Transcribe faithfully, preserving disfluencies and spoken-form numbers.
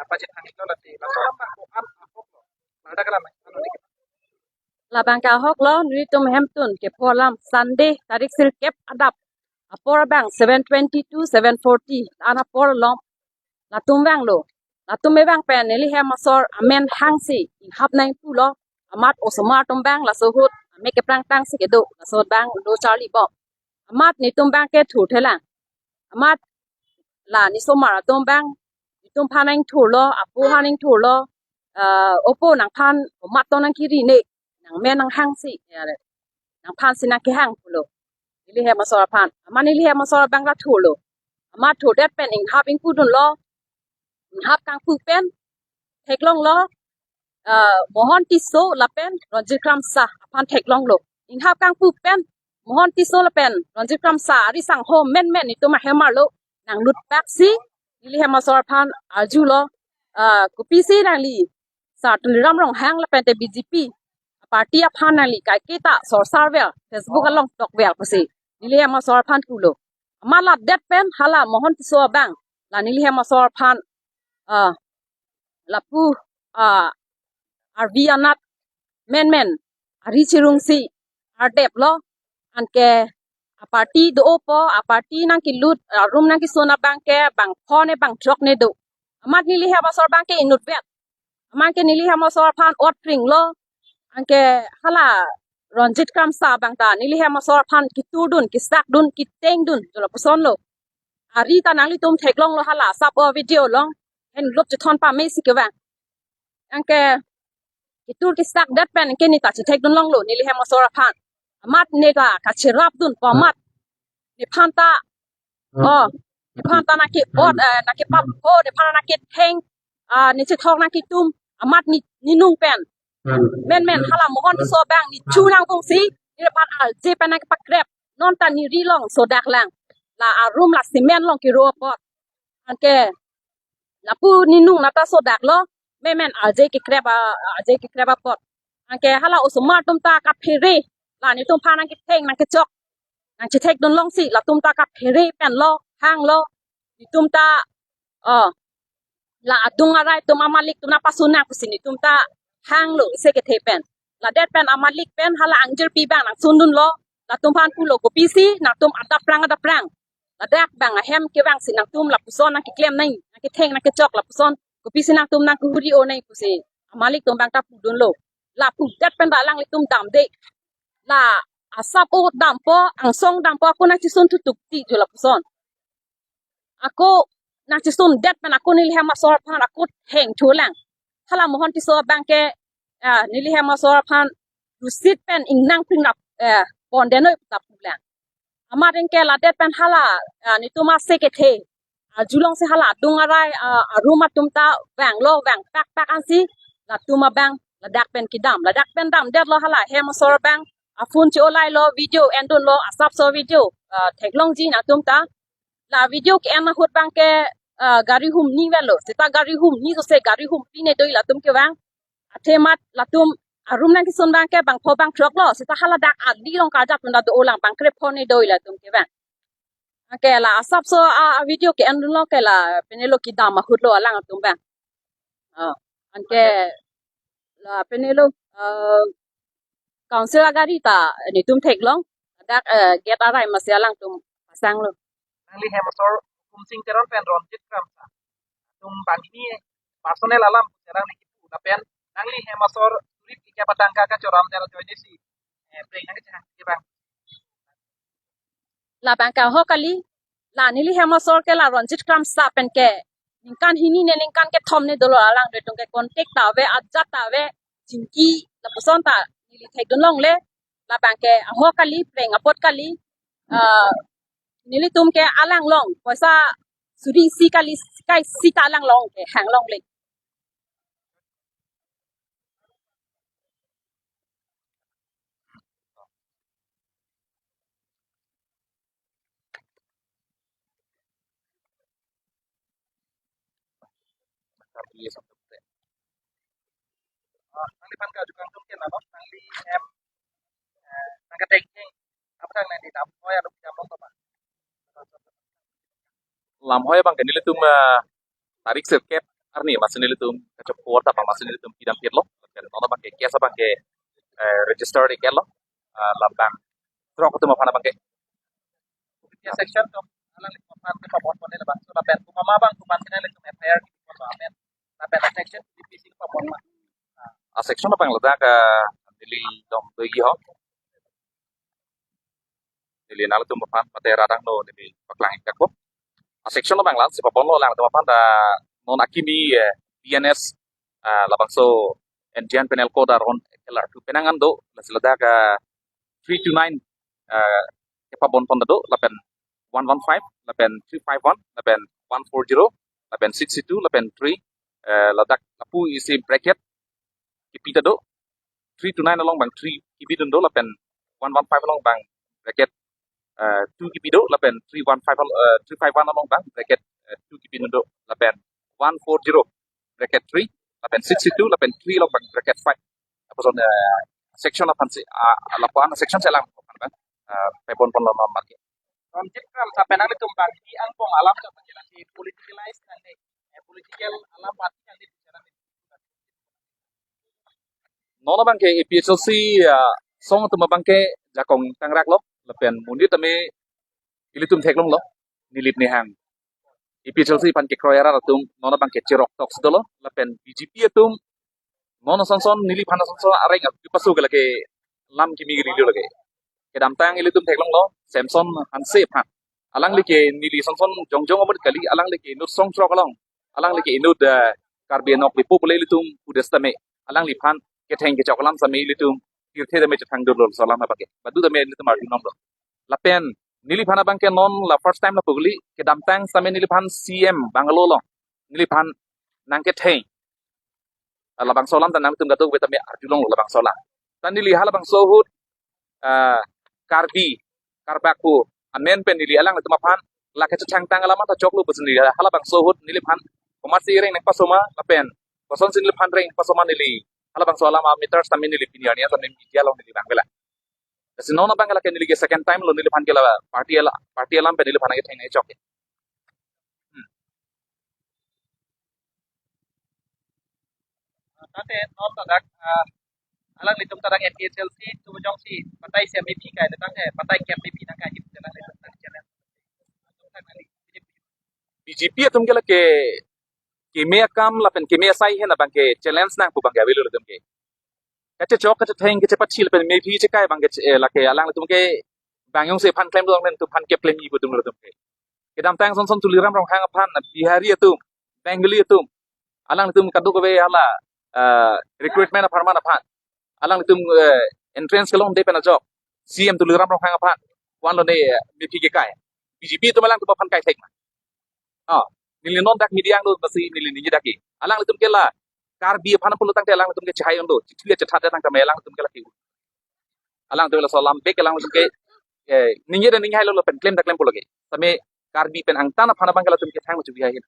pachethang iklo late, laso alam abang ko-an ahok lo? Ladak alam ano dikit. Labang ke ahok lo, nelitum hemtun kepho alam Sunday tarik sirkep adap apor abang seven twenty to seven forty an apor along latum vanglo. Latum me vang pen neli hem asor amen hangsi inghap nangpulo. Amat osomar atum abang laso ahut amek keprang tangsi kedo, laso ahut abang do charlibom. Amat netum abang ke thurthelang. Amat la nesomar atum abang netum aphan nangthurlo, apo aphan nangthurlo, ah, opo nangphan omat tong nangkiri ne, nangmen nanghangsi, ya, nangphansi nangkehang pulo neli hem asor aphan. Amat neli hem asor abang ta thurlo. Amat thurdet pen inghap ingpudunlo. Inghap kangpu pen theklonglo, ah, Mohon Tisso lapen Ronjit Kramsa aphan theklonglo. Inghap kangpu pen Mohon Tisso lapen Ronjit Kramsa ari sangho menmen netum ahem arlo nanglut paksi neli hem asor aphan arjulo, ah, kopisi nangli Sar Tuliram Ronghang lapen te B J P party aphan nangli kaiketa sorsar ver, Facebook along tok ver pusi neli hem asor aphan pulo. Amat ladet pen hala Mohon Tisso abang la neli hem asor aphan, ah, lapu, ah, arvi anat menmen ari chirungsi ardeplo. Anke aparty do-opo, aparty nangkelut, arum nangkeson abang ke bang phone bang throk ne do. Amat neli hem asor abang ke inutvet. Amat ke neli hem asor aphan otpringlo. Anke hala Ronjit Kramsa abang ta neli hem asor aphan keturdun, kesakdun, ketengdun, jo lapusonlo. Ari ta nanglitum theklonglo hala asap o video along. Henglop chethon pamesi kevang. Anke ketur kesakdet pen ke ne ta chethekdunlonglo neli hem asor aphan. Amat ne ta kacherapdunpo amat. Nephan ta, oh, nephan ta nangke-ot, eh, nangkepapho, nephan nangketheng, ah, ne chethok nangketum, amat ne, ne nung pen. Menmen hala Mohon Tisso abang ne chu nangvungsi, nephan arje pen nangkepakrep. Non ta ne ri along sodaklang. La arum la cement along kero apot. Anke lapu ne nung nata sodaklo, menmen arje kekrep a, arje kekrep apot. Anke hala osomar atum ta kaphere, la netum aphan nangketheng nangkechok nangchethekdunlongsi latum ta kaphere penlo, hanglo. Netum ta, oh, la adung arai atum amalik atum nangpasunang pusi netum ta hanglo isi kethe pen. Ladet pen amalik pen hala angjirpi abang nangsundunlo. Latum aphan pulo, kopisi nangtum adap prang adap prang, ladak abang ahem kevangsi nangtum lapuson nangkeklem nang, nangketheng nangkechok lapuson, kopisi nangtum nangkehuri-o nang pusi amalik atum abang ta pudunlo. La pudet pen ta alanglitum damde. La asap o dampo, angsong dampo, ako nangchesun thutuk ti jo lapuson. Ako nangchesundet pen ako neli hem asor aphan ako thengthulang. Hala Mohon Tisso abang ke, ah, neli hem asor aphan dusit pen ingnang pringrap, eh, pondenoi ta pulang. Amat anke ladet pen hala, ah, netum ase kethe arjulongsi hala adung arai, ah, arum atum ta vanglo, vang pakpak ansi latum abang ladak pen kedam. Ladak pen damdetlo hala hem asor abang, a-phone che-olailo, video endunlo, asapso video, ah, theklongji nangtum ta. La video ke-en ahut abang ke, ah, gari humni avelo. Seta gari humni sose gari humpine do latum kevang. Athemat latum arum nangkeson abang ke bang pho bang throklo. Seta haladak adi along karjap atum ta do-olang, bang krepho ne do latum kevang. Anke la asapso a, a-video ke-endunlo ke la penelo kedam ahutlo alangtum abang. Ah, anke la penelo, ah, council agari ta netum theklong. Dak, eh, gate arai masi alangtum pasanglo. Nangli hem asor Hukum Sing Teron pen Ronjit Kramsa atum banghini personal alam alangli kipu lapen nangli hem asor surit kikya patangka kachoram dera joinesi, eh, preng nangkechang kevang. Labang ke ahok kali, la neli hem asor ke la Ronjit Kramsa pen ke ningkan hini ne ningkan kethom ne dolo, alang do atum ke contact ta ave, ajat ta ave, chingki lapuson ta neli thekdunlongle. Labang ke ahok kali, preng apot kali, ah, nelitum ke alang along poisa suri isi kali, kai isi ta alang along ke hanglongle. Ah, nangliphan kajukang atum ke nano, nangli hem, eh, nangketengteng aphrang nangli lam hoi along jam long kama? Lam hoi abang ke nelitum, eh, tarik sirkep arni amatsi nelitum kachepho ta amatsi nelitum pidam pit lo. Lapen non abangke case abangke, eh, register iklo, ah, labang throk atum aphan abangke. Ya, section atum alanglitum aphan kepabonpon labangso lapen komat ma abang komat si nanglitum F I R kepabonpon amen lapen section P P C kepabonpon. Ah, section abang ladak, ah, neli dom bagi ho. Neli nangtum aphan mate radang no neli paklang ik ako. Ah, section abang la si pabonlo alangtum aphan ta non akimi, eh, B N S, ah, labangso Indian Penal Code aron L R two penang an do, lasi ladak, ah, three two nine, ah, kepabonpon do, lapen one one five, lapen three five one, lapen one four zero, lapen six two, lapen three, eh, ladak lapu isi bracket kipi ta do, three two nine along abang three kipidun do, lapen one one five along abang bracket, eh, two kipi do, lapen three one five al-, eh, three five one along abang bracket, eh, two kipidun do, lapen one four zero bracket three, lapen six two, lapen three along abang bracket five. Lapuson, eh, section aphan si, ah, lapuan section si alang aphan abang, eh, pabonpon lo ma marke. Ronjit Kram, tapi nanglitum bang di angpong alam sa pajala si politicalize nang de, eh, political alam party nang de bicara nang. Non abangke A P H L C, ah, song atum abangke jakong tangrak lo, lapen monit tame ilitum theklong lo, nilit nihang. A P H L C aphan kekroi arat atum non abangke cherok tok si dolo, lapen B J P atum non asonson neliphan asonson areng atum pasu ke lake lam kimi rilo lake. Kedamtang ilitum theklong lo Samson Hanse aphan. Alangli ke neli asonson jongjong amonit kali, alangli ke inut song throk along. Alangli ke inut, eh, Karbi Anglong Lipo pule ilitum udes tame. Alangliphan ketheng kechok alam same ilitum tirthe tame chethang dolo laso alam abangke. Badu tame ilitum arjunom lo. Lapen neliphan abangke non la first time lapu kali, kedamtang same neliphan C M bungalow along neliphan nangketheng. Ah, labangso alam ta nangtum kadokave tame arjulong lo labangso alam. Ta neli halabangso ahut, ah, Karbi, Karbak pu amen pen neli alanglitum aphan lake chechangtang alam ta choklo pusi neli halabangso ahut neliphan komatsi reng nangpaso ma lapen kosonsi neliphan reng nangpaso ma neli halabangso alam a-matters tame neli pini arni tame media along neli bang bela. Lasi non abangke lake neli ke second time lo neliphan ke la party ala, party alam pen neliphan ketheng nangchok. Hmm. Tangte non ta dak, ah, alanglitum ta dak A P H L C atum jongsi batai si M A P kai, tangte batai ke M A P nangkai, alanglitum ta challenge. B J P atum ke lake keme akam lapen keme asai hen abangke challenge nang pu abangke avelo atum ke. Kachechok kachetheng kachepathi lapen M A P chekai abangke che-, eh, lake alanglitum ke bang jongsi aphan klem dong pen atum aphan keklem-i pu atum atum ke. Kedamtang asonson Tuliram Ronghang aphan Bihari atum, Bengali atum, alanglitum kadokave hala, eh, recruitment apharman aphan. Alanglitum, eh, entrance kelongde pen ajok C M Tuliram Ronghang aphan vanlo ne, eh, M A P kekai. B J P atum alangtum aphan kai thek ma. Ah, neli non dak media angno basi neli ningje dak ke. Alanglitum ke la Karbi aphan pulo tangte alanglitum ke chehai undo. Chithuya chethat tangte alanglitum ke la ke. Alangtum laso alam bek alanglitum ke, eh, ningje dan ningje hai lo pen klem dak klem pulo ke. Same Karbi pen angtan aphan abangke latum kethang lo chubi hai hin.